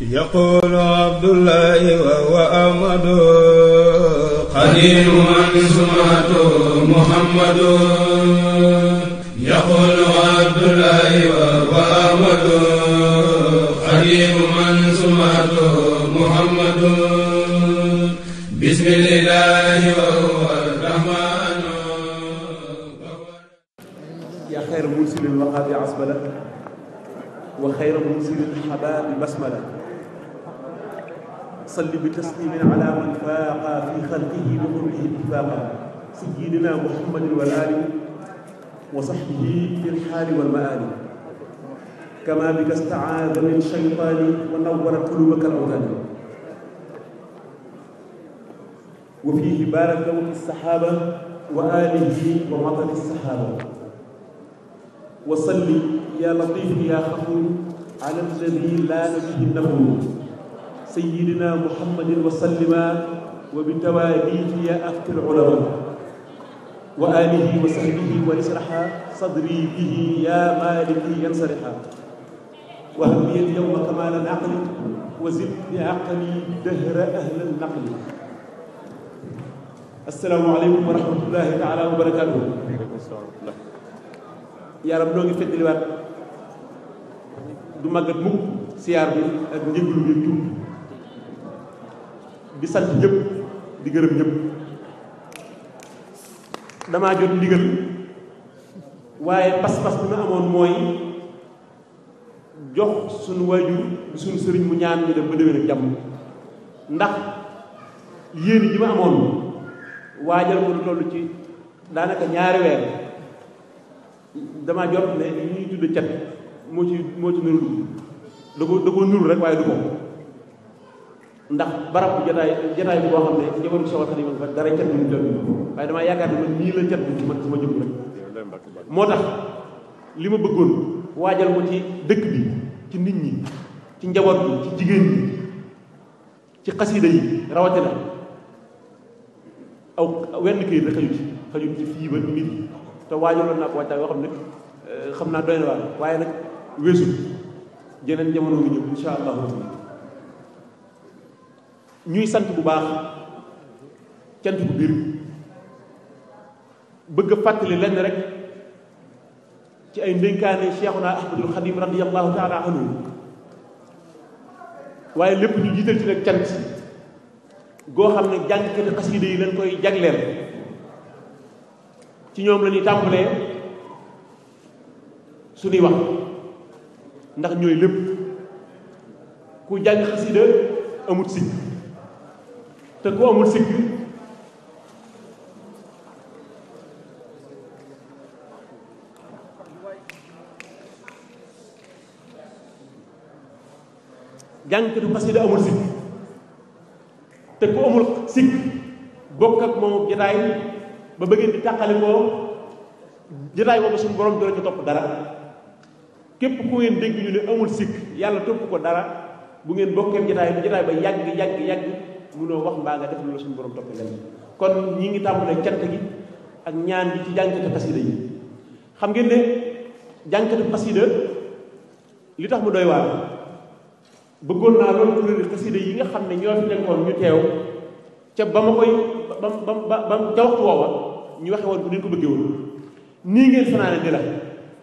يقول عبد الله وهو أحمد قديم من سمعته محمد يقول عبد الله وهو أحمد قديم من سمعته محمد بسم الله وهو الرحمن يا خير مرسل الوقاب عصبلة وخير مرسل الحباب بسملة صل بتسليم على من فاق في خلقه بقربه اتفاقا سيدنا محمد والآل وصحبه في الحال والمآل كما بك استعاذ من الشيطان ونور قلوبك الأوثان وفيه بارك في الصحابة وآله ومطر الصحابة وصل يا لطيف يا خفور على الذي لا نبيه النبو سيدنا محمد وسلم وبتواليه يا أفتى العلماء وآله وصحبه ونسرح صدري به يا مالكي ينصرحا وهب لي اليوم كمال العقل وزد بعقلي دهر أهل النقل السلام عليكم ورحمة الله تعالى وبركاته يا رب نoo ngi feddaliwaat du màggat mukk siyaar bi ak njëglu bi tuub di sant ñëpp di gërëm ñëpp damaa jot ndigal waaye pas-pas bi ma amoon mooy jox suñu waajur bi suñu sëriñ mu ñaan ñu dem ba déwén ak jàmm ndax yéen ji ma amoon waajal ko lu toll ci daanaka ñaari weer damaa jot ne li ñuy tudd cat moo ci nuru da ko nuru rek waaye du ko ndax barab bu jotaay bi boo xam ne jabaru Seexul Xadiim fa dara cat bi ñu jot waaye damaa yaakaar ne man nii la cat bi ci man sama jóg rek moo tax li ma bëggoon waajal ko ci dëkk bi ci nit ñi ci njaboot bi ci jigéen ñi ci xasida yi rawatina aw wenn këyit rek xajut ci fii ba midi te waajaloon naa ko wàccaay yoo xam ne xam naa doy na waar waaye nag weesu jeneen jamono ngi ñëw insha allahu ñuy sant bu baax cant bu biir bëgg a fàttali lenn rek ci ay ndénkaane Cheikhuna Ahmadul Xadim radiyallahu taala anhu waaye lépp ñu jiital ci nag cant goo xam ne jàngkati xasida yi lañ koy jagleel ci ñoom la ñuy tàmbalee suñuy wax ndax ñooy lépp ku jàng xasida amut sikk te ku amul sikk jàngkatu xasida amul sikk te ku amul sikk bokk ak moom jotaay ba bëggeen di tàqali koo jotaay boobu suñu borom dina ci topp dara képp ku ngeen dégg ñu ne amul sikk yàlla topp ko dara bu ngeen bokkee jotaay ba yàgg munoo wax mbaa nga def lu la suñu borom topp leen kon ñi ngi tàmbalee cant gi ak ñaan gi ci jàngkatu xasida yi xam ngeen ne jàngkatu xasida li tax mu doy waar bëggoon naa loolu kuréel xasida yi nga xam ne ñoo fi nekkoon ñu teew ca ba ma koy ba ca waxtu woowa ñu waxe woon bu ñu ko bëggee woon nii ngeen fanaane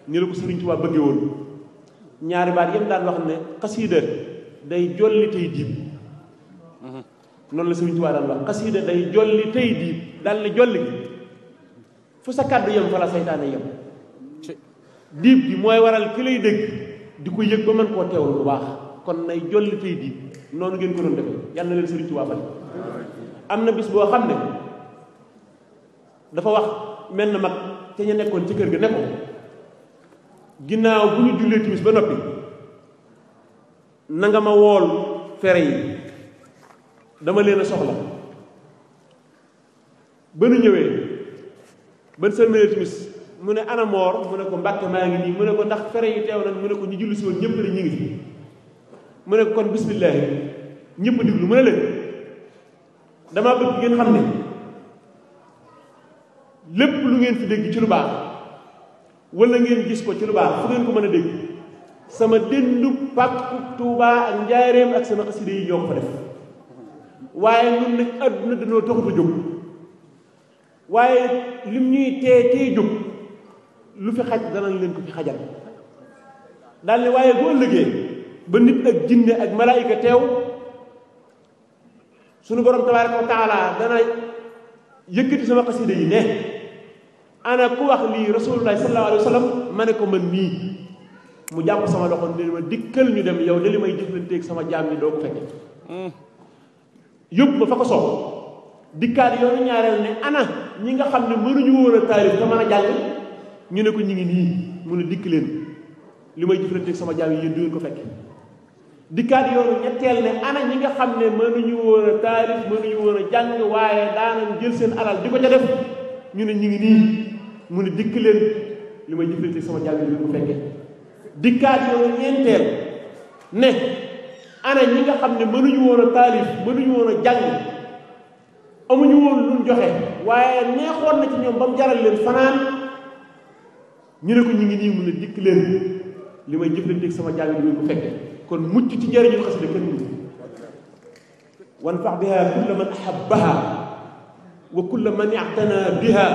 ni la ko Sëriñ Tuubaa bëggee woon ñaari baat yëpp daan wax ne xasida day jolli tey diib noonu la Sëriñ Tuubaa daan wax xasida day jolli tey diib daal ne jolli gi fu sa kàddu yem fa la saytaane yem diib gi mooy waral ki lay dégg di ko yëg ba mën koo teewlu bu baax kon nay jolli tey diib noonu ngeen ko doon defee yàlla na leen Sëriñ Tuubaa fay am na bis boo xam ne dafa wax mel na mag te ñu nekkoon ci kër ga ne ko ginnaaw bu ñu jullee timis ba noppi na nga ma wool fere yi dama leen a soxla ba nu ñëwee ban sëlmalee timis mu ne ana moor mu ne ko mbàkke maa ngi nii mu ne ko ndax fere yi teew nañ mu ne ko ñu julli si woon ñëpp de ñu ngi fi mu ne ko kon bismillaahi ñëpp diglu mu ne leen damaa bëgg ngeen xam ne lépp lu ngeen fi dégg ci lu baax wala ngeen gis ko ci lu baax fu ngeen ko mën a dégg sama déndu pàkku Tuubaa ak njaareem ak sama xasida yi ñoo ko fa def waaye nun nag àdduna dañoo taxut a jóg waaye lim ñuy tee jóg lu fi xaj danañ leen ko fi xajal daal ne waaye bu ëllëgee ba nit ak jinne ak malaayika teew sunu borom tabaaraka wa taala dana yëkkati sama xasida yi ne ana ku wax lii rasulullahi sallallahu alayhi wa sallam ma ne ko man mii mu jàpp sama loxo ne ma dikkal ñu dem yow de li may jëflanteeg sama jaam yi doo ko fekke yóbbu ma fa ko soob dikkaat yoonu ñaareel ne ana ñi nga xam ne mënuñu woon a taarif te mën a jàng ñu ne ko ñu ngi nii mu ne dikk leen li may jëflanteeg sama jaam yi yéen du ngeen ko fekke dikkaat yoonu ñetteel ne ana ñi nga xam ne mënuñu woon a taarif mënuñu woon a jàng waaye daanañ jël seen alal di ko ca def ñu ne ñu ngi nii mu ne dikk leen li may jëflanteeg sama jaam yi du ngeen ko fekke dikkaat yoonu ñeenteel ne ana ñi nga xam ne mënuñu woon a taalif mënuñu woon a jàng amuñu woon luñ joxe waaye neexoon na ci ñoom ba mu jaral leen fanaan ñu ne ko ñu ngi nii mu ne dikk leen li may jëflanteeg sama jaam yi du ngeen ko fekke kon mucc ci njëriñu xasida kenn mënu wan fax biha kulla man ahabbaha wa kulla man i'tana biha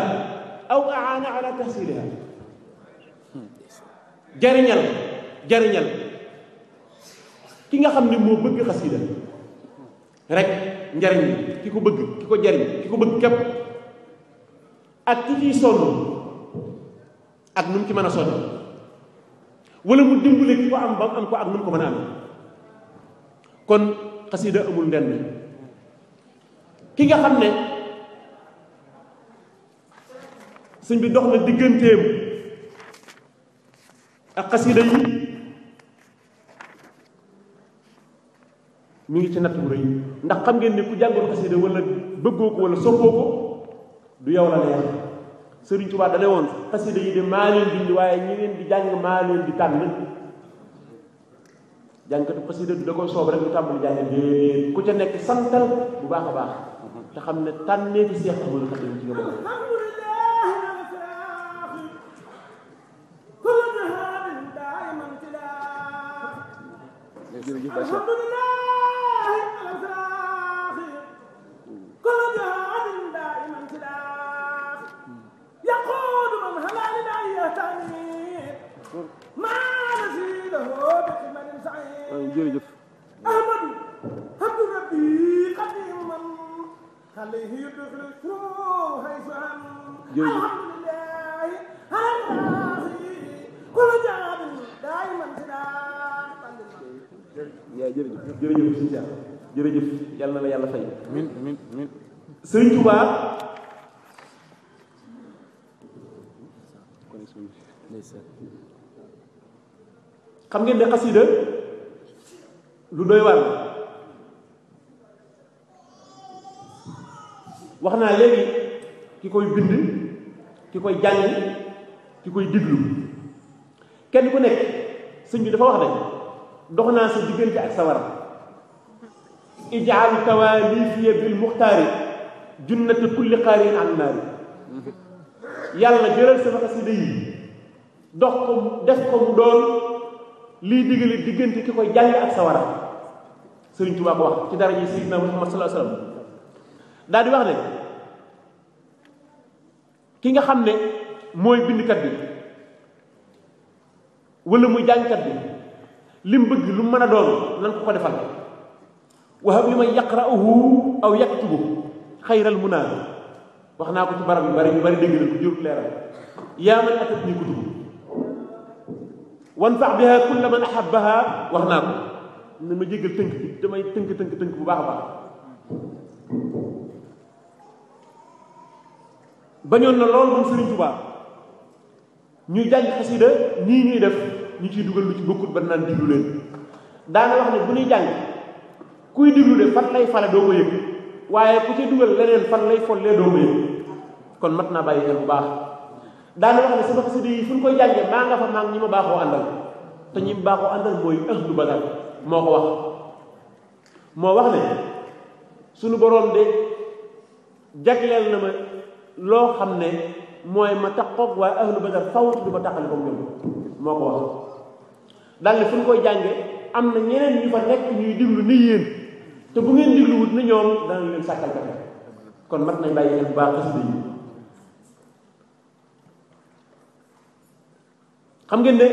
aw aana ala tahsiliha jariñal ki nga xam ne moo bëgg xasida rek njariñ ki ko bëgg ki ko jariñ ki ko bëgg képp ak ki ciy sonn ak nu mu ci mën a sonn wala mu dimbale ki ko am ba am ko ak nu mu ko mën a amee kon xasida amul ndenn ki nga xam ne sëñ bi dox na digganteem ak xasida yi mi ngi ci natt bu rëy ndax xam ngeen ne ku jàngul xasida wala bëggoo ko wala soppoo ko du yow la neex Sëriñ Tuubaa da ne woon xasida yi de maa leen bind waaye ñi leen di jàng maa leen di tànn jàngkatu xasida du da koy soob rek ñu tàmbali jàng déedéet ku ca nekk santal bu baax a baax te xam ne tànnee fi Seex Ahmadu Xaadim ci nga bokk jërëjëf ahmadu hamdu rabbi qadiman alayhi yudkhil haythu alhamdulillah alhamdulillah kullu jaabin daiman jërëjëf si Cheikh jërëjëf yàlla na la yàlla fay min Sëriñ Tuubaa xam ngeen ne xasida lu doy waar wax naa léegi ki koy bind ki koy jàng ki koy diglu kenn ku nekk sëñ bi dafa wax ne dox naa sa diggante ak sa war ijaal tawaalifiya bil muxtaari junnati kulli qaarin an naari yàlla jëral sama xasida yi dox ko def ko mu doon lii digale diggante ki koy jàng ak sa war Sëriñ Tuubaa ko wax ci dara ji Sayyidina Muhammad sallallahu alayhi wasallam daal di wax ne ki nga xam ne mooy bindkat bi wala muy jàngkat bi lim bëgg lu mën a doon nan ko ko defal wahab li man yaqra'uhu aw yaktubu xayral munaa wax naa ko ci barab yu bari dégg na ko jur leeral yaa man atat ni kutub wan fax biha kulla man ahabbaha wax naa ko na ma jéggal tënk bi damay tënk bu baax a baax bañoon na lool moom Sëriñ Tuubaa ñuy jàng xasida nii ñuy def ñu ciy dugal lu ci bokkut ba naan diglu leen daana wax ne bu ñuy jàng kuy diglu de fan lay fale doo ko yëg waaye ku ci dugal leneen fan lay follee doo ko yëg kon mat naa bàyyi xel bu baax daana wax ne sama xasida yi fu ñu koy jàngee maa nga fa maa ngi ñi ma baaxoo àndal te ñi ma baaxoo àndal mooy ahlu badar moo ko wax ne suñu boroom de jagleel na ma loo xam ne mooy ma taqoog waaye ahlu badar fawut du ma taqali ko ñoom moo ko wax daal ne fu ñu koy jànge am na ñeneen ñu fa nekk ñuy diglu ni yéen te bu ngeen digluwut ni ñoom danañ leen sàkkal pexe kon mat nañ bàyyi xel bu baax xasida yi xam ngeen ne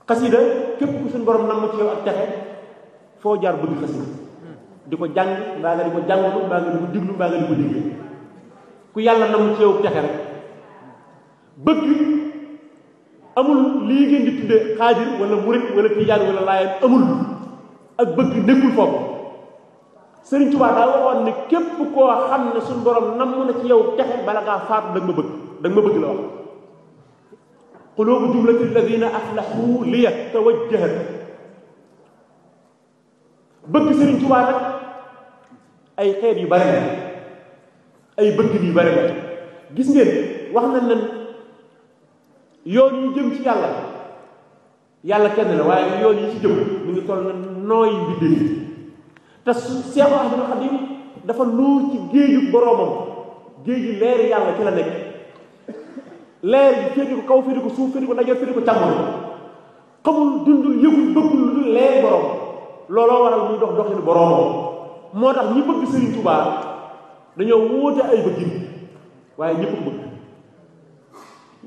xasida képp ku suñu borom nam ci yow ak texe foo jaar bëgg xasida di ko jàng mbaa nga di ko jànglu mbaa nga di ko diglu mbaa nga di ko diglu ku yàlla nam ci yow texe rek bëgg amul lii ngeen di tudde xaadir wala murit wala tijaan wala laayeen amul ak bëgg nekkul foofu Sëriñ Tuubaa daa waxoon ne képp koo xam ne suñu borom nam na ci yow texe bala ngaa faatu da nga ma bëgg la wax qulubu jumlati alladina aflahu liya tawajjahat bëgg Sëriñ Tuubaa nag ay xeet yu bari la ay bëgg yu bari la gis ngeen wax nañ ne yoon yi jëm ci yàlla kenn la waaye yoon yi ci jëm mu ngi toll na nooy biddeef te Seex Ahmadu Xaadim dafa nuur ci géeju boroomam géeju leeri yàlla ci la nekk leer yi féete ko kaw féete ko suuf féete ko ndajoor féete ko càmmoñ xamul dundul yëgul bëggul lu dul leeri boroom looloo waral muy dox doxinu boroomam moo tax ñi bëgg Sëriñ Tuubaa dañoo wóote ay bëggin waaye ñëpp ko bëgg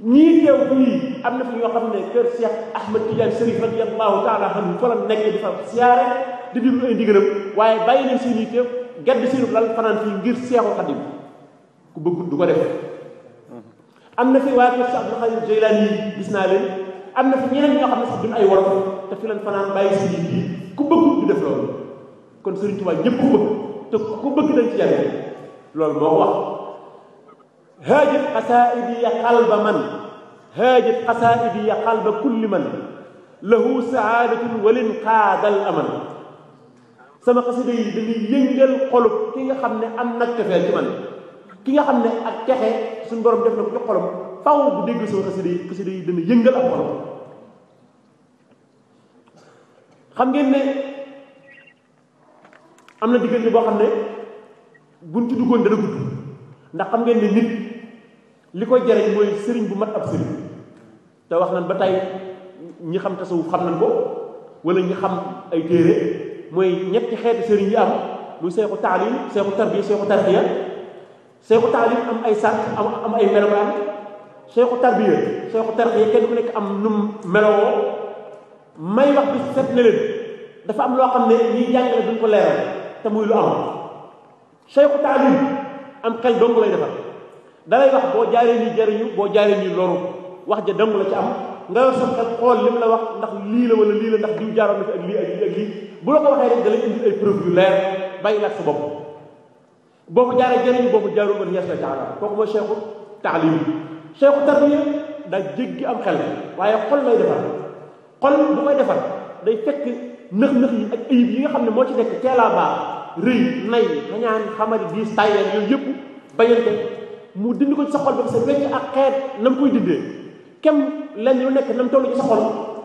ñii teew fii am na fi ñoo xam ne kër Cheikh Ahmed Tidiane Chérif radiyallahu taala anhu fa la nekk di fa siyaare di diglu ay ndigalam waaye bàyyi nañ seen i teew gedd seenu lal fanaan fii ngir Seexul Xadim ku bëggut du ko def am na fi waa kër Cheikh Abdul Xaadir Jeylaani yi gis naa leen am na fi ñeneen ñoo xam ne sax duñ ay wolof te fi leen fanaan bàyyi seen i bii ku bëggut du def loolu kon Sëriñ Tuubaa ñëpp ko bëgg te ku bëgg dañ ci yàlla loolu moo ko wax haajat qasaa'idi ya qalba man haajat qasaa'idi ya qalba kulli man lahu saadatun walin qaadal aman sama xasida yi dañuy yëngal xolub ki nga xam ne am nag cofeel ci man ki nga xam ne ak texe suñu borom def na ko ci xolom faw bu dégg sama xasida yi dana yëngal ak xolom xam ngeen ne am na diggante boo xam ne buñ ci duggoon dana gudd ndax xam ngeen ne nit li koy jariñ mooy sëriñ bu mat ab sëriñ te wax nañ ba tey ñi xam tasawuf xam nañ ko wala ñi xam ay téere mooy ñetti xeeti sëriñ yi am muy seexu taalim seexu tarbiya seexu tarxiya seexu taalim am ay sàrt am ay melokaan seexu tarbiya seexu tarxiya kenn ku nekk am num melowoo may wax bi set na leen dafa am loo xam ne ñiy jàngale duñ ko leeral te muy lu am seexu taalim am xel dong lay defar dalay wax boo jaaree nii jariñu boo jaaree nii loru wax ja dong la ci am nga yor sa xel xool lim la wax ndax lii la wala lii la ndax diw jaaroon na fi ak lii ak lii ak lii bu la ko waxee rek da lay indi ay preuve yu leer bàyyi la ak sa bopp boo ko jaaree jariñu boo ko jaarul ba yees la taala kooku mooy seexu taalim seexu tarbiya daa jéggi am xel waaye xol lay defar xol bu koy defar day fekk nëx-nëx yi ak ayib yi nga xam ne moo ci nekk teelaa baax rëy nay xañaan xamari diis tayeen yooyu yëpp bañante mu dindi ko ci sa xol ba sa wecc ak xeet na mu koy dindee kem lenn lu nekk na mu toll ci sa xol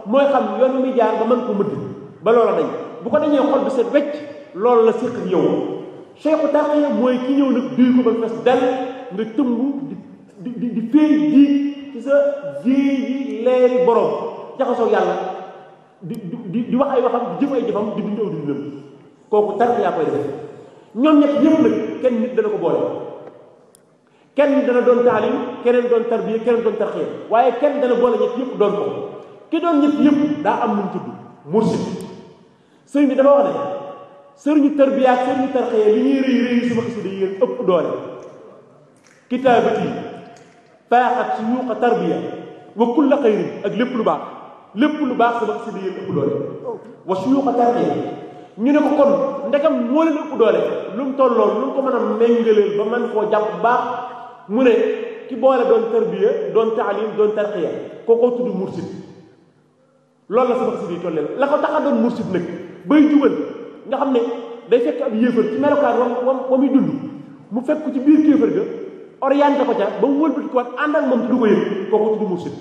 mooy xam yoon muy jaar ba mën ko mëdd ba loola dañ bu ko dañee xol bi sa wecc loolu la séq ak yow seexu tarxiya mooy ki ñëw nag duy ko ba fes dal nga tëmb di féey diig ci sa jéey yi leeri borom jaxasoo yàlla di wax ay waxam di jëf ay jëfam di dund aw dundam kooku tarxiya koy def ñoom ñett ñëpp nag kenn nit dana ko boole kenn dana doon taalim keneen doon tarbiya keneen doon tarxiya waaye kenn dana boole ñett yëpp doon ko ki doon ñett yëpp daa am lu mu tudd mursid sëriñ bi dafa wax ne sëriñu tarbiya ak sëriñu tarxiya li ñuy rëy rëy sama xasida yi ëpp doole kitaabati faaxat suyuuqa tarbiya wa kulla xayrin ak lépp lu baax sama xasida yi ëpp doole wa suyuuqa tarbiya ñu ne ko kon ndekam moo leen ëpp doole lu mu tolloon lu mu ko mën a méngaleel ba man koo jàpp baax mu ne ki boole doon tarbiya doon taalim doon tarxiya kookoo tudd mursid loolu la sama xasida yi tollee la ko tax a doon mursid nag bay jubal nga xam ne day fekk ab yéefar ci melokaan wa muy dund mu fekk ko ci biir kéefar ga orienté ko ca ba mu wëlbati ko ak ànd ak moom te du ko yëg kooku tudd mursid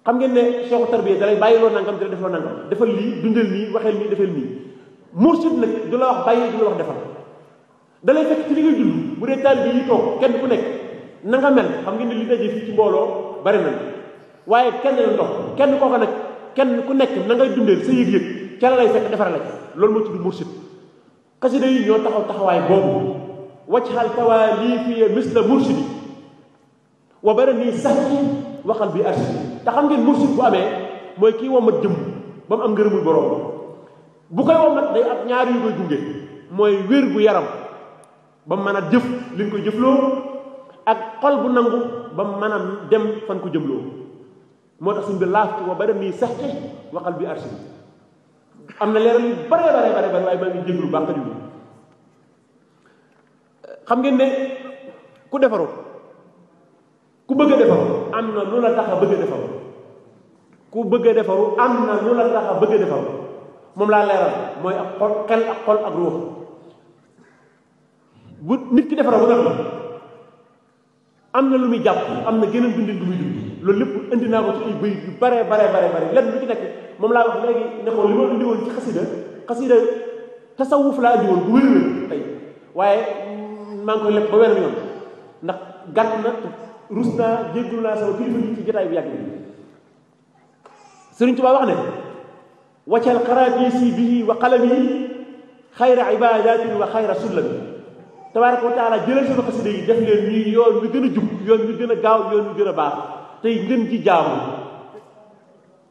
xam ngeen ne cheikhu tarbiya dalay bàyyi loo nangam dina def loo nangam defal lii dundal nii waxeel nii defal nii mursid nag du la wax bàyyi du la wax defal dalay fekk ci li ngay dund bu dee taal bi yi toog kenn ku nekk na nga mel xam ngeen ne li daje fii ci mbooloo bari nañ waaye kenn lañ toog kenn kooka nag kenn ku nekk na ngay dundee sa yëg-yëg ca la lay fekk defara la loolu moo tudd mursid xasida yi ñoo taxawaay boobu waccal tawali fi misla mursidi wa barani saxi waxal bi arsi te xam ngeen mursid bu amee mooy kii womat jëm ba mu am ngërëmul borom bu koy womat day ab ñaar yu koy gunge mooy wér gu yaram ba mu mën a jëf li ñu koy jëfloo ak xol bu nangu ba mu mën a dem fan ko jëmloo moo tax suñ bi laaf ci wa barani saxi waxal bi arsi am na leeral yu bare waaye maa ngi jéglu baax yu xam ngeen ne ku defaru ku bëgg a defaru am na lu la tax a bëgg a defaru ku bëgg a defaru am na lu la tax a bëgg a defaru moom laa leeral mooy ak xol xel ak xol ak ruux bu nit ki defaru ba nga am na lu muy jàpp am na geneen dundin bu muy dund loolu lépp indi naa ko ci ay bëy yu bare lenn lu ci nekk moom laa wax léegi ne ko li ma indi woon ci xasida tasawuf laa indi woon bu wér tey waaye maa ngi koy lekk ba wenn yoon ndax gàtt na rus naa jéggul naa sama kilifa yi ci jotaay bi yàgg bi Sëriñ Tuubaa wax ne waccal xaraatiisi bihi wa qalami xayra ibadatin wa xayra sullami tabaaraka wa taala jëlal sama xasida yi def leen ñuy yoon wi gën a jub yoon wi gën a gaaw yoon wi gën a baax tey ngën ci jaamu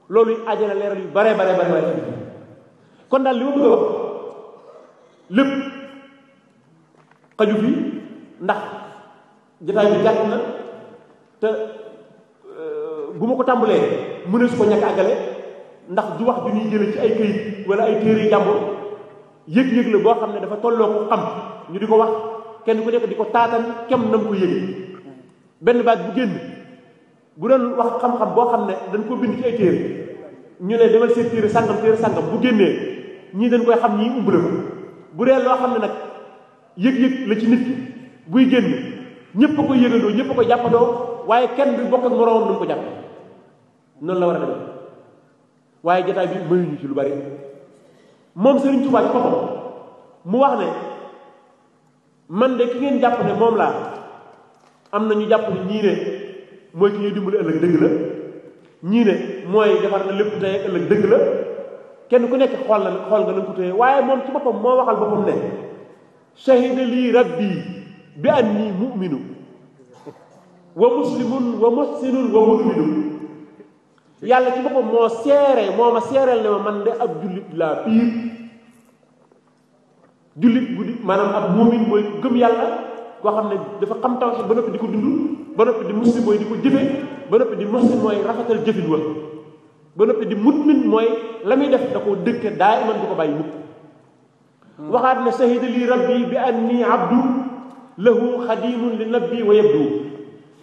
loolu ajana leeral yu bare kon daal li ma bëgg a wax lépp xaju fi ndax jotaay bi gàtt na te bu ma ko tàmbalee mu ne su ko ñàkk àggale ndax du wax du ñuy jële ci ay këyit wala ay téere jàmbur yëg-yëg la boo xam ne dafa tolloo ko xam ñu di ko wax kenn ku nekk di ko taatan kem nam ko yëg benn baat bu génn bu doon wax xam-xam boo xam ne dañ ko bind ci ay téere ñu ne demal seen téere sàngam bu génnee ñii dañ koy xam ñii umb na ko bu dee loo xam ne nag yëg-yëg la ci nit ki buy génn ñëpp a koy yëgandoo ñëpp a koy jàppandoo waaye kenn du bokk ak moroomam nu ko jàpp noonu la war a demee waaye jotaay bi mayuñu ci lu bari moom Serigne Touba ci boppam mu wax ne man de ki ngeen jàpp ne moom laa am na ñu jàpp ne ñii ne mooy ki ñuy dimbali ëllëg dëgg la ñii ne mooy defar na lépp tey ëllëg dëgg la kenn ku nekk xool nga na ko téye waaye moom ci boppam moo waxal boppam ne shahida lii rabbi bi anni mu'minu wa muslimun wa muhsinun wa mu'minu yàlla ci boppam moo ma seereel ne ma man de ab jullit laa piir jullit bu di maanaam ab muumin mooy gëm yàlla koo xam ne dafa xam tawhid ba noppi di ko dund ba noppi di muslim mooy di ko jëfe ba noppi di muhsin mooy rafetal jëfin wa ba noppi di mutmin mooy la muy def da koo dëkke daa iman du ko bàyyi mukk waxaat ne shahida lii rabbi bi anni abdu lahu xadimun li nabbi wa yabdu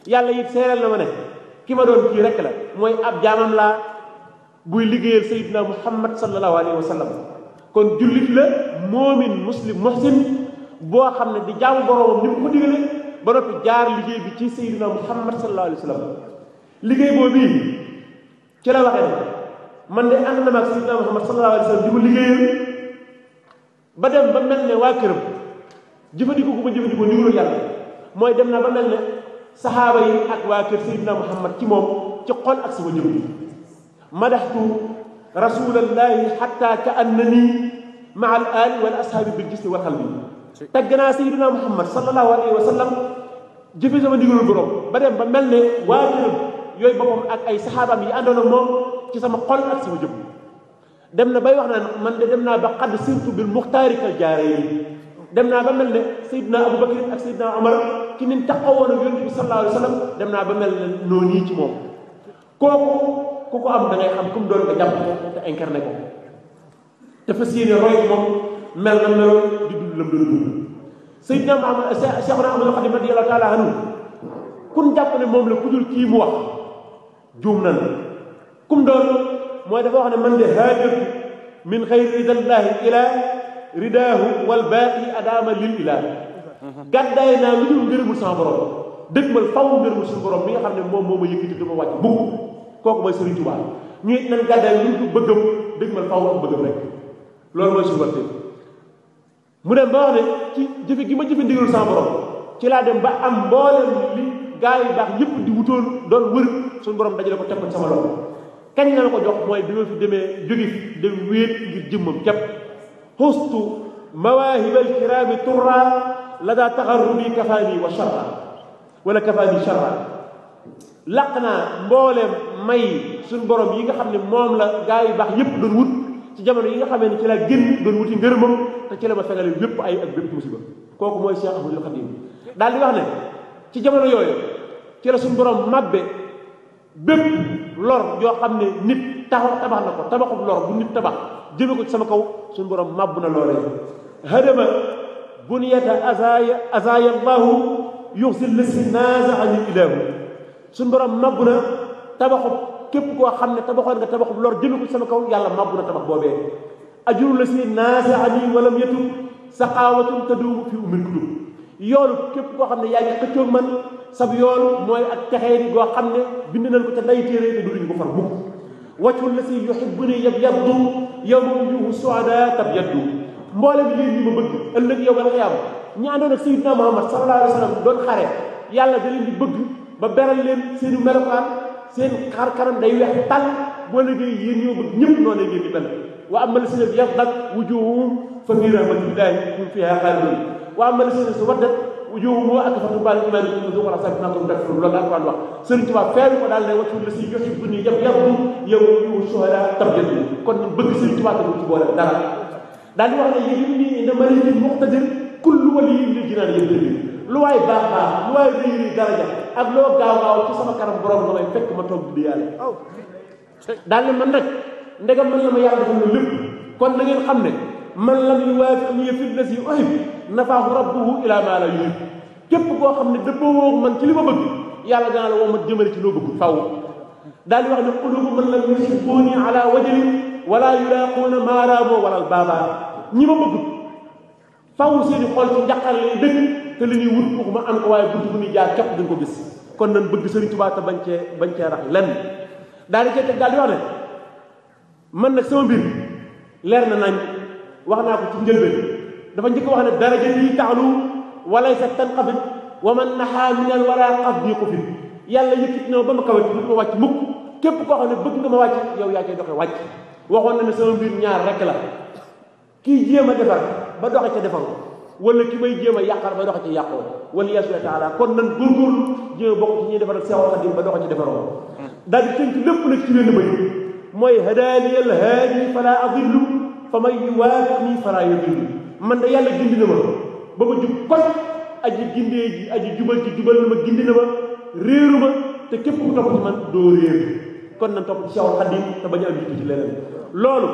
yàlla it seereel na ma ne ki ma doon kii rek la mooy ab jaamam laa buy liggéeyal sayyidina muhammad sallallahu alayhi wa sallam kon jullit la moomin muslim muhsin boo xam ne di jaamu boroomam ni mu ko digale ba noppi jaar liggéey bi ci sayyidina muhammad sallallahu alayhi wa sallam liggéey boobu ci la waxee ne man de ànd na ma ak sayyidina muhammad sallallahu alayhi wa sallam di ko liggéeyal ba dem ba mel ne waa këram jëfandikoo gu ma jëfandikoo ndigalu yàlla mooy dem na ba mel ne saxaaba yi ak waa kër sayyidina muhammad ci moom ci xol ak sama jëm madaxtu rasulallahi xatta ka annani maa al ali wal ashaabi bil jismi wal qalbi tagg naa sayyidina muhammad sallallahu alayhi wa sallam jëfe sama ndigalul borom ba dem ba mel ne waa këram yooyu boppam ak ay saxaabaam yi àndoon ak moom ci sama xol ak sama jëm dem na bay wax naan man de dem naa ba xadd sirtu bil muxtaari kal jaarayni dem naa ba mel ne Seydina Aboubacar ak Seydina Omar ci nin taxawoon ak yonent bi sallallahu alayhi wa sallam dem naa ba mel ne noonu yi ci moom kooku ku ko am da ngay xam comme doon nga jàpp ko te incarné ko te fas yéene roy moom mel na meloon di dund lam doon dund Seydina Muhammad Cheikhuna Ahmadul Khadim radiyallahu taala anhu kun jàpp ne moom la ku dul kii mu wax juum nan kum doon mooy dafa wax ne man de haajatu min xayri ridallahi ila ridaahu wal baaqi adaama lil ilah gàddaay naa lu dul ngërëmul sama borom dëgmal faw ngërëmul suñu borom mi nga xam ne moom moo ma yëkkati dama wàcc bugg kooku mooy Serigne Touba ñu it nan gàddaay lu dul bëggam dëgmal faw ak bëggam rek loolu mooy suñu warte mu dem ba wax ne ci jëfe gi ma jëfe ndigalul sama borom ci laa dem ba am mboolem li gaa yi baax yëpp di wutoon doon wër suñu borom dajale ko teg ko sama loxo kañ la ma ko jox mooy bi ma fi demee jóge fi dem wéet ngir jëmmam képp xustu mawaahibal kiraami turra la daa taxarrubi kafaani wa sharra wala kafaani sharra laq naa mbooleem may suñ borom yi nga xam ne moom la gaa yu baax yépp doon wut ci jamono yi nga xamee ne ci la génn doon wuti ngërëmam te ci la ma fegale bépp ay ak bépp musiba kooku mooy Cheikh Ahmadul Khadim daal di wax ne ci jamono yooyu ci la suñ borom mabbe bépp lor yoo xam ne nit tabax na ko tabaxub lor bu nit tabax jëme ko ci sama kaw suñ borom màbb na loolee hadama buniyata azaya allahu yuxsil lasi naasa ani ilahu suñ borom màbb na tabaxub képp koo xam ne tabaxoon nga tabaxub lor jëme ko ci sama kaw yàlla màbb na tabax boobee ajuru lasi naasa ani walam yetu saqaawatun taduumu fi umil kutub yoolu képp koo xam ne yaa ngi xëccoog man sab yool mooy ak texee goo xam ne bind nañ ko ca nday téere te duñu ko far mukk wàccul la si yuhibbuni yabyaddu yawma wujuhu suada tabyaddu mboolem yéen ñi ma bëgg ëllëg yow nga xiyaam ñi àndoon ak Sayyidina Muhammad sallallahu alayhi wa sallam doon xare yàlla da leen di bëgg ba beral leen seenu melokaan seen xar kanam day weex tàll boo liggéey yéen ñi ma bëgg ñëpp noonu la ngeen di mel wa amma lasina yabdat wujuhum fa fi rahmatillahi hum fiha xaalidun wa amma lasina suwaddat wujuhum akfartum ba'da iimaanihim fazuuqu al-'azaaba bimaa kuntum takfuruun loolu Alxuraan wax Sëriñ Tuubaa feeñ ko daal ne wàccul la si yuhibbuni yabyaddu yawma wujuuhu shuhadaa tabyaddu kon bëgg Sëriñ Tuubaa tamit ci boole dara daal di wax ne yajiduni inda malikin muqtadir kullu waliyyin lil jinaan yabtadir lu waay baax baax lu waay réy daraja ak loo gaaw gaaw ci sama kanam borom nga may fekk ma toog di yàlla daal ne man nag ndegam man la ma yàlla defal lépp kon na ngeen xam ne man lam yuwaafiqnii fi llazii uhib nafaahu rabbuhu ilaa maa laa yuhib képp koo xam ne dëppoo woo man ci li ma bëgg yàlla dana la woo ma jëmale ci loo bëgg faw daal di wax ne quluubu man lam yuhibbuunii alaa wajlin wala yulaaquuna maa raamoo wala baabaa ñi ma bëgg faw seeni xol ci njaqar lay dëgg te li ñuy wut waxuma am ko waaye bunt bu ñuy jaar képp duñ ko gis kon nan bëgg Sëriñ Tuubaa te bañ cee rax lenn daal di cee teg daal di wax ne man nag sama mbir leer na nañ wax naa ko ci njëlbeen dafa njëkk wax ne darajati ta'lu wa laysa tanqabid wa man nahaa min al wara qabdi qufid yàlla yëkkit na ba ma kawe du ma wàcc mukk képp koo xam ne bëgg nga ma wàcc yow yaa koy doxe wàcc waxoon na ne sama mbir ñaar rek la kii jéem a defar ba doxe ca defar wala ki may jéem a yàqar ba doxe ca yàqoo wala yasuwa taala kon nan góorgóorlu jéem a bokk ci ñuy defaral Seexul Xadiim ba doxe ca defaroo daal di tënk lépp nag ci wenn bay mooy hadaani al haadi fala adillu fa man yuwaafiqnii falaa yudillu man de yàlla gindi na ma ba ma jub kon aji gindee ji aji jubal ji jubal na ma gindi na ma réeru ma te képp ku topp ci man doo réer kon nan topp ci Seexul Xadiim te bañ a am jiitu ci leneen loolu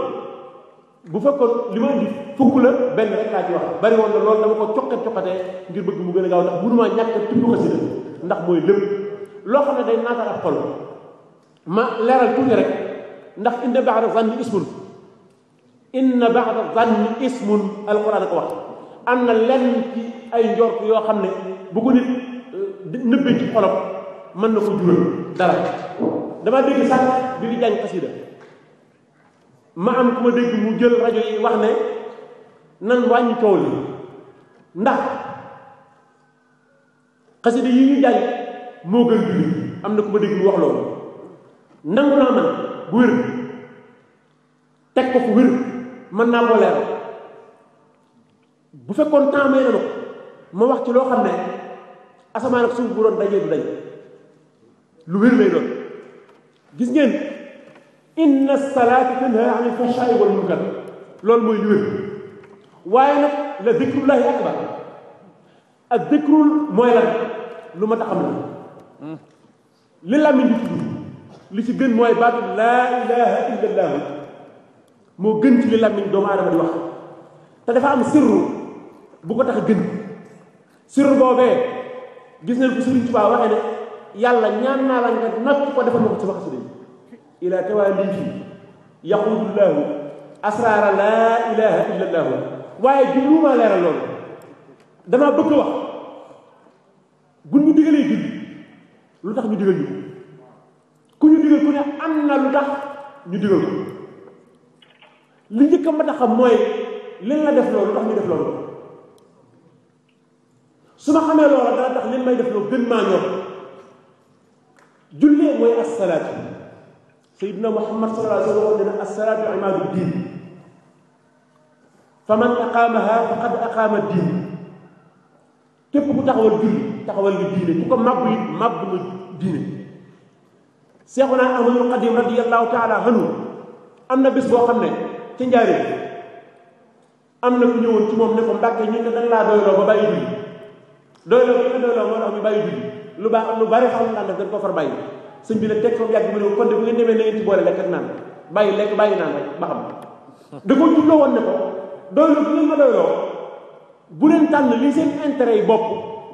bu fekkoon li ma indi fukk la benn rek laa ci wax bari woon na loolu dama ko coqatee ngir bëgg mu gën a gaaw ndax mënumaa ñàkk a tudd xasida ndax mooy lépp loo xam ne day naatal ab xol ma leeral tuuti rek ndax inna ba'da zanni ismun inna ba'da zanni ismun alquran ko wax am na lenn ci ay njort yoo xam ne bu ko nit nëbbee ci xolam mën na ko jural dara dama dégg sax bi di jàng xasida ma am ku ma dégg mu jël rajo yi wax ne nan wàññi coow li ndax xasida yi ñu jàng moo gën julli am na ku ma dégg mu wax loolu nangu naa man bu wér teg ko fu wér mën naa koo leeral bu fekkoon temps may na ko ma wax ci loo xam ne asamaan ak suuf bu doon dajee du dañ lu wér lay doon gis ngeen inna salaata tanhaa anil fahshaa'i wal munkar loolu mooy lu wér waaye nag la dikrullahi akbar ak dikrul mooy lan lu ma taxam la li làmmiñ di tudd li ci gën mooy baatu laa ilaha illallah moo gën ci li làmmiñ doomu aadama di wax te dafa am sirru bu ko tax a gën sirru boobee gis nañ ko Sëriñ Tuubaa waxee ne yàlla ñaan naa la nga noppi ko defal ma ko ci wax si ila tawalihi yaqulullahu asrara laa ilaha illallahu waaye jublumaa leeral loolu damaa bëgg wax buñ ñu digalee julli lu tax ñu digal ñu ku ñu digal ku ne am na lu tax ñu digal ko li njëkk a mat a xam mooy leen la def loolu tax ñu def loolu su ma xamee loola dana tax leen may def loolu gën maa ñor jullee mooy as-salaatu Sayyidina Muhammad sallallahu alayhi wa sallam dina as-salaatu imaadu diin fa man aqaamaha faqad aqaama diin képp ku taxawal julli taxawal nga diine ku ko màbb it màbb nga diine. Seexuna Ahmadul Xadim radiyallahu taala anhu am na bés boo xam ne ca Njaaréem am na ku ñëwoon ci moom ne ko Mbàkke ñu ne dañ laa doyloo ba bàyyi julli doyloo bi nga doyloo moo tax ñu bàyyi julli lu baax am lu bari xam naan def dañ ko far bàyyi. sëñ bi nag teg foofu yàgg mu ne kon de bu ngeen demee na ngeen ci boole lekk ak naan bàyyi lekk bàyyi naan rek ba xam da ko julloo woon ne ko doyloo bu ngeen ma doyloo bu leen tànn li seen intérêt yi bopp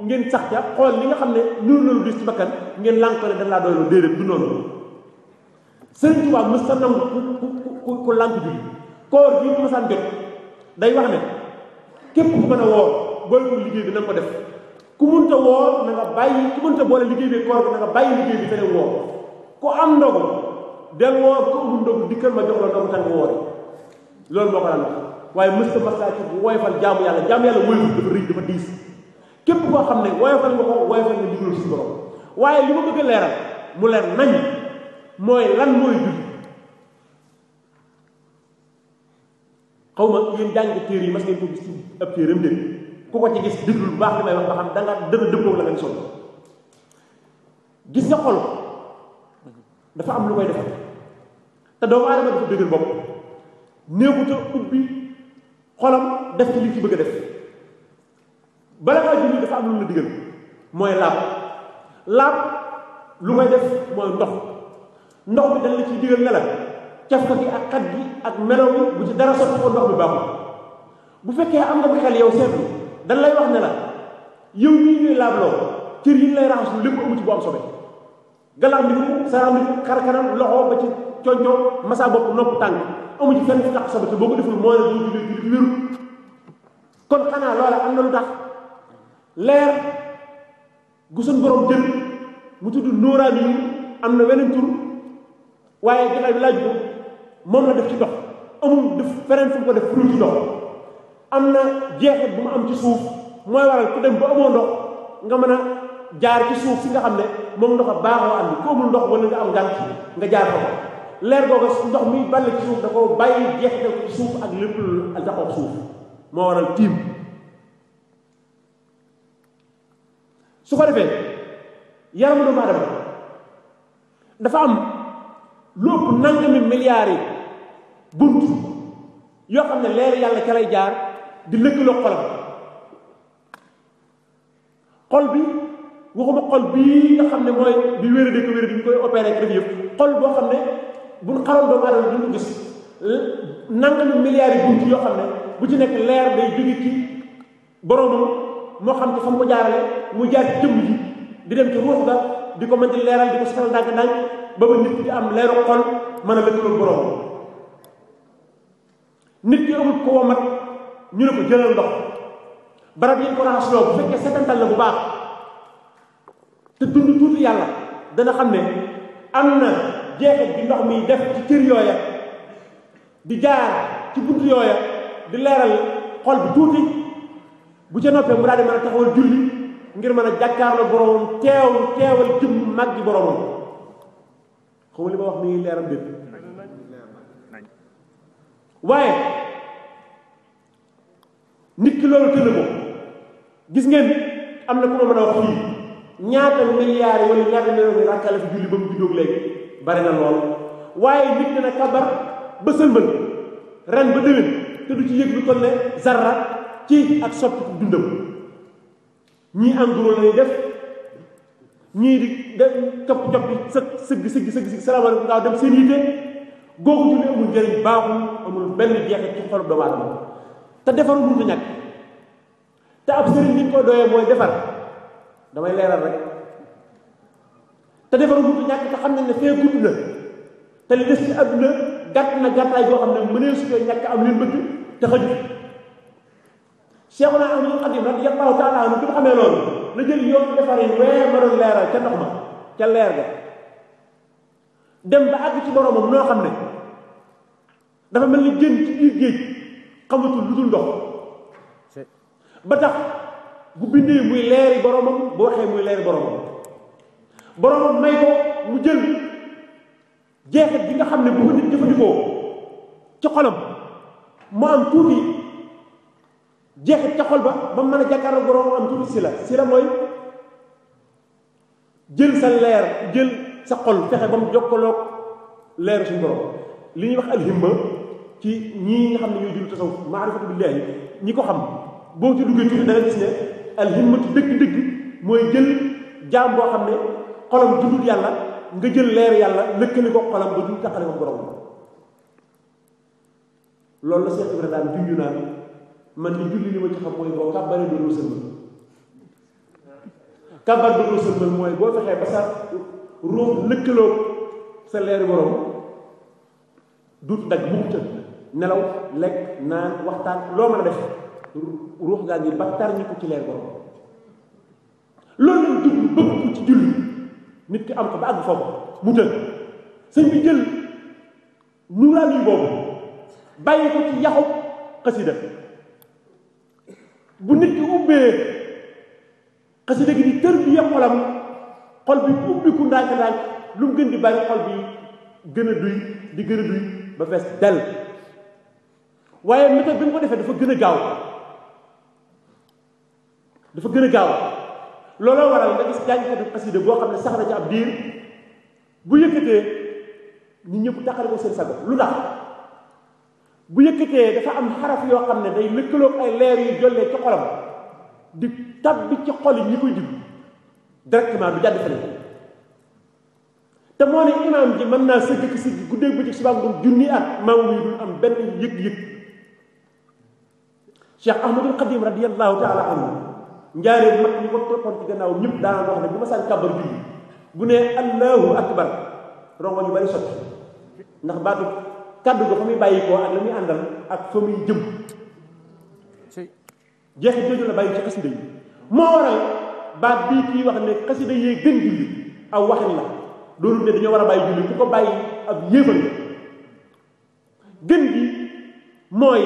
ngeen sax ca xool li nga xam ne nuur na lu dis ci bakkan ngeen lànk ne dañ laa doyloo déedéet du noonu. Sëriñ Tuubaa mës ta nangu ku lànk julli koor gi bu masaan jot day wax ne képp ku mën a woor boole ko liggéey bi na nga ko def ku munta woor na nga bàyyi ku munta boole liggéey bi koor bi na nga bàyyi liggéey bi fene woor ku am ndogu del woor ku amul ndogu dikkal ma jox la ndogu tànk woori loolu moo ko daan wax waaye mësta masaa ci bu woyofal jaamu yàlla woyofal dafa rëy dafa diis képp koo xam ne woyofal nga ko woyofal nga digal suñu borom waaye li ma bëgg a leeral mu leer nañ mooy lan mooy julli xaw ma yéen jàng téere yi mas ngeen ko gis ci ab téeram dégg ku ko ci gis déglu bu baax li may wax nga xam da nga dëna dëppoo la nga sol gis nga xol dafa am lu koy defal te doomu aadama dafa dëgër bopp néegut a ubbi xolam def ci li ci bëgg a def bala ngaa julli dafa am lu la digal mooy laab lu koy def mooy ndox bi dañ la ciy digal ne la caf ko gi ak xat gi ak melaw bi bu ci dara sotti ko ndox bi baaxul bu fekkee am nga bu xel yow seetlu dañ lay wax ne la yow ñii ñuy laabloo cër yi raxasu lépp amu ci bu am sobe galaam ni ko saraam ni ko xarkanam loxo ba ci conco masa bopp nopp tànk amu ci fenn fu tax sobe te boo ko deful moo ne doo julli julli wéru kon xanaa loola am na lu tax leer gu suñ borom jël mu tudd nóoraan yi am na weneen tur waaye jotaay bi laaj ko moom la def ci ndox amul def feneen fu mu ko def pour ci ndox am na jeexit bu mu am ci suuf mooy waral ku dem ba amoo ndox nga mën a jaar ci suuf si nga xam ne moom ndox a baaxoo andi ku amul ndox wala nga am ngànt nga jaar ko leer googu ndox mi ball ci suuf da ko bàyyi jeexital ci suuf ak lépp lu jaxoog suuf moo waral tiim su ko defee yaramu doomu aadama dafa am lu ëpp nangami milliards yi bunt yoo xam ne leer yàlla ca lay jaar di lëkkaloo xolam xol bi waxuma xol bii nga xam ne mooy di wéra ko wéra di ñu koy opéré ak def yëpp xol boo xam ne buñ xaroon doomu aadama duñu gis nangami milliards yi bunt yoo xam ne bu ci nekk leer day jóge ci boromam moo xam ci fa mu ko jaarale mu jaar ci jëmm ji di dem ci ruux ga di ko mën di leeral di ko soxal ndànk-ndànk ba ba nit ki di am leeru xol mën a lëkkaloo boromam nit ki amul ko womat ñu ne ko jëlal ndox barab yi ko raxasloo bu fekkee setantal la bu baax te dund tuuti yàlla dana xam ne am na jeexit bi ndox mi def ci cër yooya di jaar ci bunt yooya di leeral xol bi tuuti bu ca noppee mu daal di mën a taxawal julli ngir mën a jàkkaarloo boromam teewal jëm mag gi boromam xaw li ma wax mi ngi leeram dégg waaye nit ki loolu tënn ko gis ngeen am na ku ma mën a wax fii ñaata milliards wala ñaata millions yi rakkale fi julli ba mu juddóog léegi bari na lool waaye nit dina kabar ba sëlmal ren ba déwén te du ci yëg lu toll ne zarra ci ak soppi dundam ñii am guro lañuy def ñii di def copp-coppi sëgg salaamaaleykum gaaw dem seen yitte googu julli amul njëriñ baaxul amul benn jeexit ci xolub doomu aadama te defaru mënut a ñàkk te ab sëriñ ni ñu koy doyee mooy defar damay leeral rek te defaru mënut a ñàkk te xam nañ ne fee gudd na te li des ci àdduna gàtt na gàttaay boo xam ne mënee su koy ñàkk am leen bëgg te xaju Cheikhuna Ahmadul Xadim radiyallahu taala anhu bi nga xamee loolu la jël yoon defar yi wee ma doon leeral ca ndox ma ca leer ga dem ba àgg ci boromam noo xam ne dafa mel ni génn ci biir géej xamatul lu dul ndox ba tax bu bindee muy leeri boromam bu waxee muy leeri boromam may ko mu jël jeexit bi nga xam ne bu ko nit jëfandikoo ci xolam mu am tuuti jeexit ca xol ba mën a jàkkaarloo borom am tuuti si la mooy jël sa leer jël sa xol fexe ba mu jokkaloog leer suñu borom li ñuy wax alhimma ci ñii nga xam ne ñooy dund tasawuf maarifatu billaahi ñi ko xam boo ci duggee tuuti da nga gis ne alhimmatu dëgg-dëgg mooy jël jaam boo xam ne xolam dundul yàlla nga jël leer yàlla lëkkali ko xolam ba duñ taxale ko borom loolu la Cheikh Ibrahima daan junju naan man li julli li ma ci xam mooy boo kàbbaree doonoo sëlmal kàbbar doonoo sëlmal mooy boo fexee ba sa ruux lëkkaloo sa leeri borom duut dag mukk ca nelaw lekk naan waxtaan loo mën a def ruux gaa ngi baktar ñi ko ci leer borom loolu lañ jublu bëgg ko ci julli nit ki am ko ba àgg foofu mu tël sëñ bi jël nuuraal yi boobu bàyyi ko ci yaxu xasida bu nit ki ubbee xasida gi di tër bi xolam xol bi ubbiku ndànk-ndànk lu mu gën di bàyyi xol bi gën a duy di gën a duy ba fees del waaye méthode bi mu ko defee dafa gën a gaaw looloo waral nga gis jàngkatu xasida boo xam ne sax na ci ab diir bu yëkkatee nit ñëpp taxale ko seen sago lu tax bu yëkkatee dafa am xaraf yoo xam ne day lëkkaloog ay leer yu jollee ci xolam di tabbi ci xol yi ñi koy digg directement du jàdd feneen te moo ne imaam ji mën naa sëgg ki sigg guddeeg bëccëg subaam doon junni at maam muy dul am benn yëg-yëg Cheikh Ahmadul Xadim radiyallahu taala anhu njaaree mag ñi ko toppoon ci gannaaw ñëpp daanaan wax ne bu ma saan kàbbar julli bu ne allahu akbar rongo ñu bari sotti ndax baatu kàddu ga fa muy bàyyi koo ak la muy àndal ak fa muy jëm jeexit jooju la bàyyi ci xasida yi moo waral baat bii kii wax ne xasida yee gën julli aw waxin la loolu ne dañoo war a bàyyi julli ku ko bàyyi ab yéefal gën gi mooy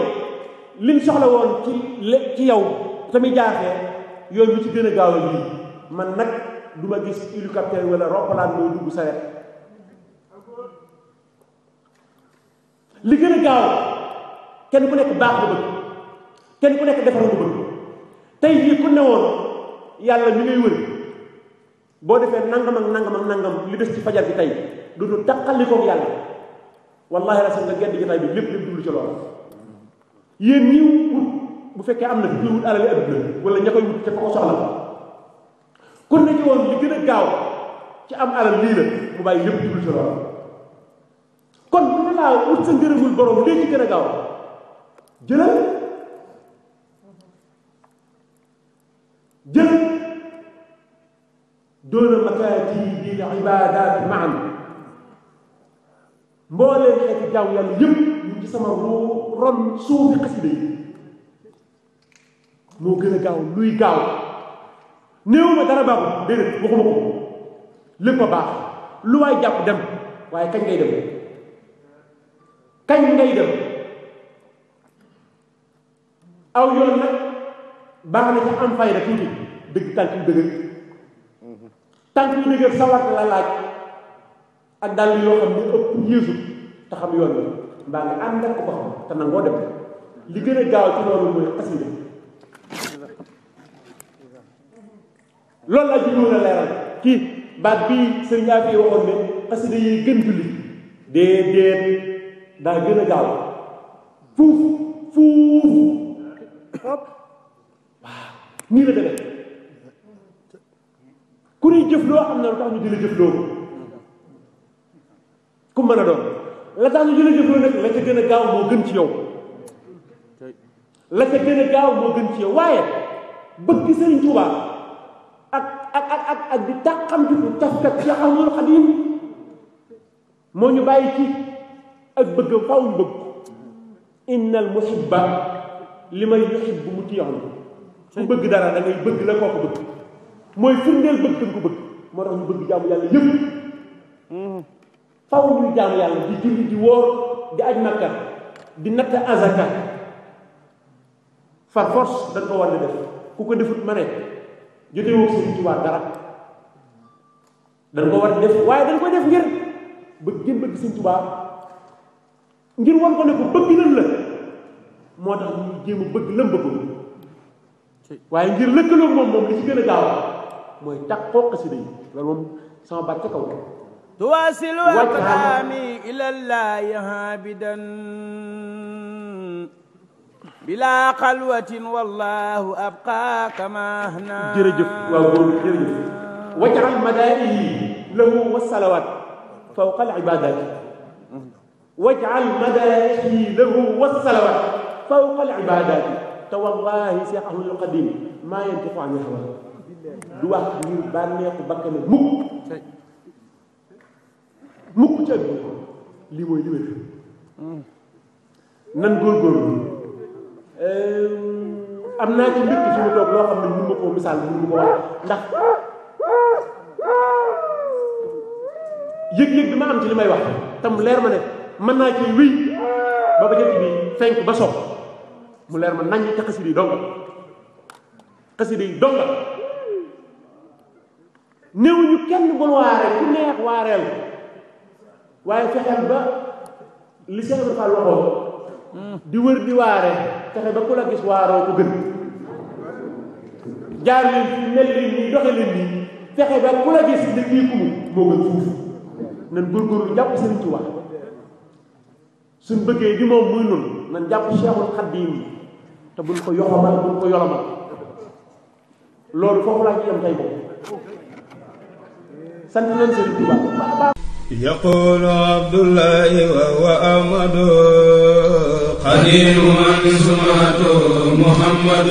liñ soxla woon ci yow tamit jaaxee yooyu lu ci gën a gaaw a lii man nag du ma gis hélicoptère wala roppalaan mooy dugg sa wet li gën a gaaw kenn ku nekk baax nga bëgg kenn ku nekk defar nga bëgg tey jii ku ne woon yàlla mi ngay wër boo defee nangam ak nangam ak nangam li des ci fajar bi tey dootu taqalikoog yàlla wallahi rasul nga gedd jotaay bi lépp duglu ci loolu yéen ñi wut bu fekkee am na fi ñu wut alali adduna wala ña koy wut ca ko soxla kon ne ci woon li gën a gaaw ci am alal lii la mu bàyyi lépp duglu ci loolu kon bu ñu laa wut sa ngërëmul borom léegi ci gën a gaaw jël doona makaati bil ibaadaat maan mbooleen xeeti jaamu yàlla yëpp ñu ci sama ron suufi xasida yi moo gën a gaaw luy gaaw néew ma dara baaxul déedéet waxuma ko lépp a baax lu waay jàpp dem waaye kañ ngay dem aw yoon nag baax na ci am fayda tuuti dëgg tànk yu dëgër tànk yu dëgër sawar la laaj ak dàll yoo xam ne ëpp yéesu te xam yoon bi mbaa nga ànd ak ko xam te nangoo dem li gën a gaaw ci loolu mooy xasida loolu laa jubluwoon a leeral kii baat bii sëriñ Afi waxoon ne xasida yi gën julli déedéet daa gën a gaaw fuuf waaw nii la demee ku ñuy jëf loo xam ne lu tax ñu di la jëf loo ku mën a doon la tax ñu di la jëf loo nag la ca gën a gaaw moo gën ci yow la ca gën a gaaw moo gën ci yow waaye bëgg Sëriñ Tuubaa ak di tàqam ci cafkat ci Ahmadul Xadim moo ñu bàyyi ci ak bëgg faw ñu bëgg innal muhibba li may yuhibbu muti'un ku bëgg dara da ngay bëgg la koo ko bëgg mooy firndeel bëgg ko bëgg moo tax ñu bëgg jaamu yàlla yëpp faw ñuy jaamu yàlla di julli di wóor di aj makka di natt azaka par force dañ ko war di def ku ko defut ma ne jotee woo Sëriñ Tuubaa dara dañ ko war di def waaye dañ koy def ngir bëgg gën bëgg Sëñ Tuubaa ngir wan ko ne ko bëgg nañ la moo tax ñu jéem a bëgg lam bëggul waaye ngir lëkkaloo moom li ci gën a gaaw mooy takkoo xasida yi loolu moom sama baat ca kaw tuwasil waqtaami ilallahi habidan bila xalwatin wallahu abqa kama hna jërëjëf waaw góor jërëjëf wajal madaa'ihi lahu wassalawat fawqa al ibadat wajal madaa'ihi lahu wassalawat fawqa al ibadat te wallahi Cheikh Ahmadul Xadim maa yantiqu anil hawa du wax ngir bànneexu bakkane mukk ci àdduna lii mooy li wér nan góorgóorlu am naa ci mbir fi mu toog loo xam ne mënu ma koo misaal mënu ma ko wax ndax yëg-yëg bi ma am ci li may wax tam leer ma ne mën naa ci wéy ba ba jant bi fenk ba sox mu leer ma nañ ca xasida yi donga xasida yi donga néewuñu kenn bul waare ku neex waareel waaye fexeel ba li Cheikh Ibrahima Fall waxoon di wër di waare fexe ba ku la gis waaroo ko gën jaar leen fi mel leen nii doxe leen nii fexe ba ku la gis ne kii kumu moo gën fuuf nan góorgóorlu jàpp Sëriñ Tuubaa suñ bëggee di moom muy nun nan jàpp Cheikhul Xadim te buñ ko yoxamal buñ ko yolomal loolu foofu laa ci yam tey moom sant nañ Sëriñ Tuubaa يقول عبد الله وهو أحمد قديم من سمعته محمد